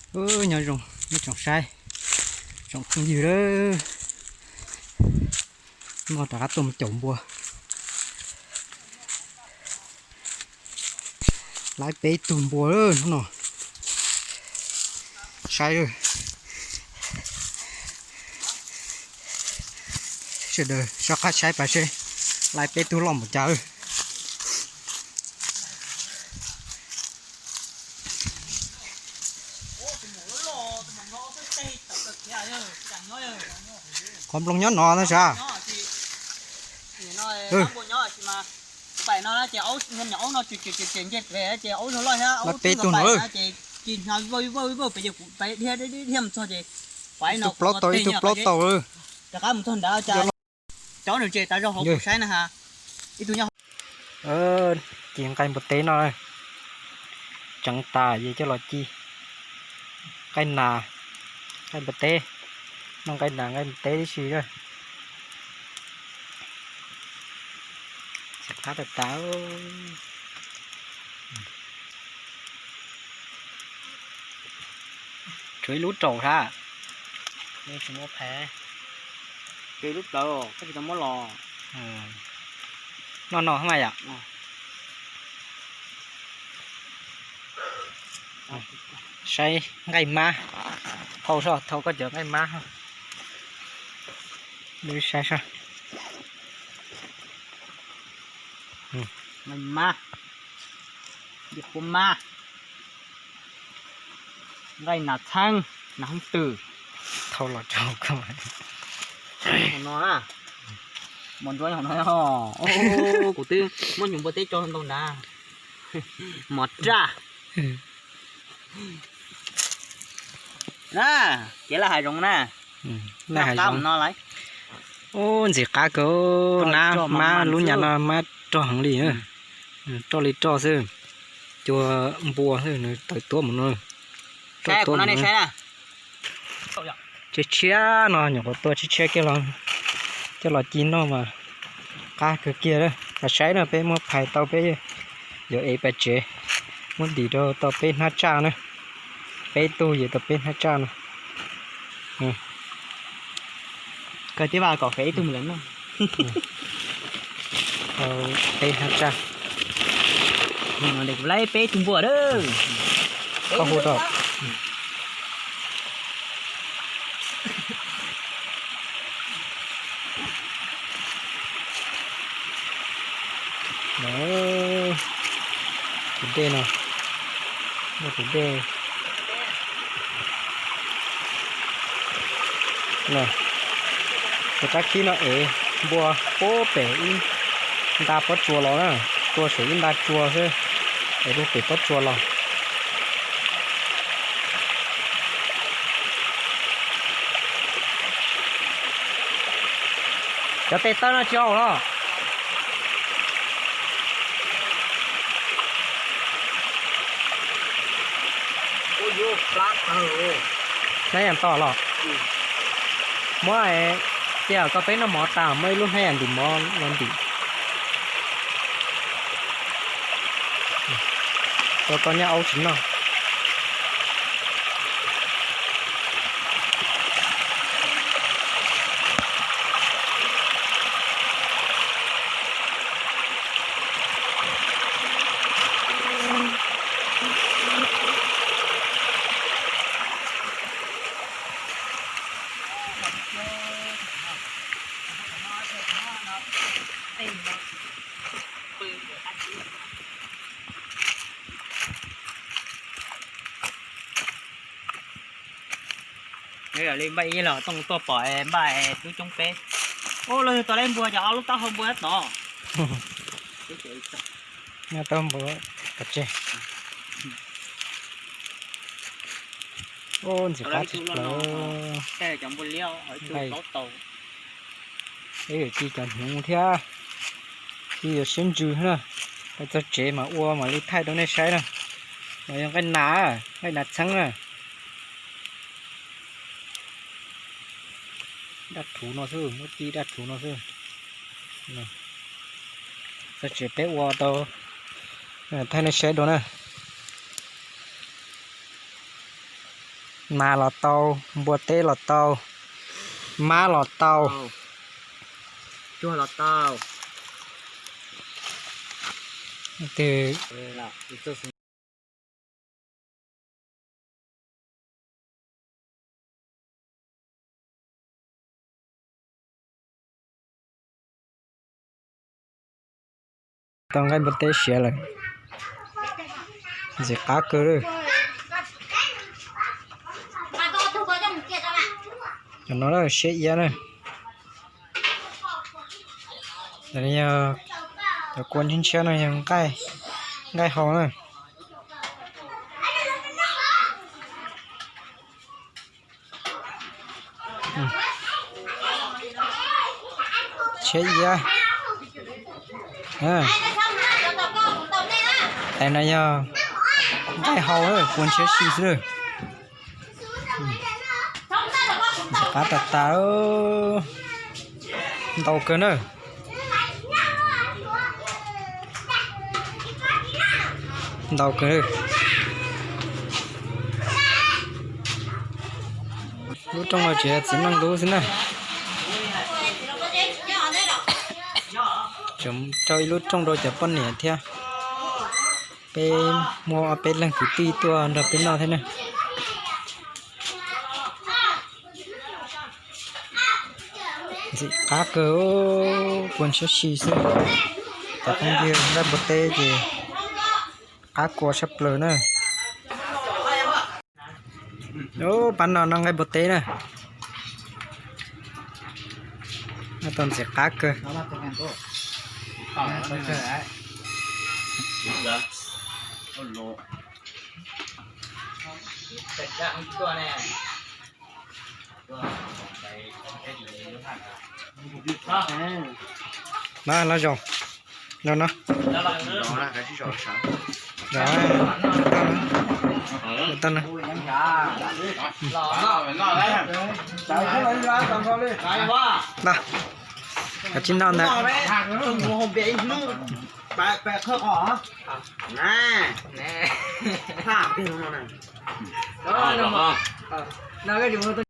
Nyob zoo ib tsoom saib, tsoom phooj ywg lawm, no rov qab tuaj mus caum npua. Laiv peb tug npua hnub no, saib. Sawv daws soj qab saib pas seb laiv peb tug loj npaum cas. Qhov nplooj nyob no na sav. Laiv peb tug no. Ib tug plaub tau, ib tug plaub tau. Ci nqaij npua teb no, tseev tas yog coj los ci nqaij nas, nqaij npua teb, noj nqaij nas nqaij npua teb tib si. Ntxim qab tas tas. Tshuav ib lub raum sab, tsis muaj phav, tshuav ib lub plawv koj tsis tau muab los. Noj no mas yom. Saib nqaij mab, thau soj thau koj cov nqaij mab. Saib soj, nqaij mab, nqaij mab, nqaij nas txheeb, nas hooj twm. Thau los rau koj no, mos ntsuab no, kuv twb muab nyuam npua teb tso ntau nrad, mos raj. Na, kev laj hav zoov na. Laj hav zoov no. Ub, ntxim qab kawg, nab mab lub nyam no mab rog heev li. Roj li roj xwb, cua npua xwb nws tawm tuab mus no. Roj tuab mus. Tshiab tshiab no nyuam qhuav tua tshiab tshiab kiag los coj los ci noj mas qab kawg kiag. Saib no peb muab phais tau peb yuav ev pais tsev, muab ntim rau tau peb hnab tsaj na. Peb tug yuav tau peb hnab tsaj no. Kawg tib vaj kom fev ib tug mus lawm no. Peb hnab tsaj. Kuv laib peb tug npua a. Koj hu rau. Tus dej no, tus dej. Tus rab khib no ev npua puag pem ib nta pob tsuas los na, tua saum ib nta tsua xwb, ev puag pem pob tsuas los. Cov tes taw no tsis haum los? Hnab yam to los? Muab, cia kom peb noj mov tas muab ib lub hnab yam ntim mov los ntim. Rau koj nyob aub tsis noj. Li npaj ib los tooj tuaj pom npaj tub coob peb. Ua los yog tau lab npua ces ob lub taub hau npua tod. Nyob taub npua pov tseg. Ub, ntxim qab tshaj plaws. Ib yam ci cov hnyuv thiab ci yuav siab ntsws na. Txog tsev mas ua mam li thaij rau nej saib na. Mas yog nqaij nas, nqaij nas txheeb na. Daj rhuv no xwb, muab ci daj rhuv no xwb. Txog tsev peb ua tau thaij nej saib dua na. Nas los tau, npua teb los tau, mab los tau. Twg tau nqaij npua teb siav lawm. Ntxim qab kawg li. Cov no siab iab na. Cov kua ntshiab ntshiab no yog nqaij hau na. Siab iab. Tais no yog nqaij hau, kua ntshiab si xwb. Ntxim qab tas tas, ntau kawg na. Ntau kawg. Lub rooj no tseem yog txiv neej lub xwb na. Tseem rau ib lub rooj rau cov poj niam thiab. Peb muaj ob peb leeg kwv tij tuaj nrog peb noj thiab na. Ntxim qab kawg, kua ntshiab si xwb. Cov phooj ywg, nqaij npua teb ces qab kua tshaj plaws na. Pab no noj nqaij npua teb na. Noj tau ntxim qab kawg. Los zoo, no no. Tau na. Kav tsij noj ntawd.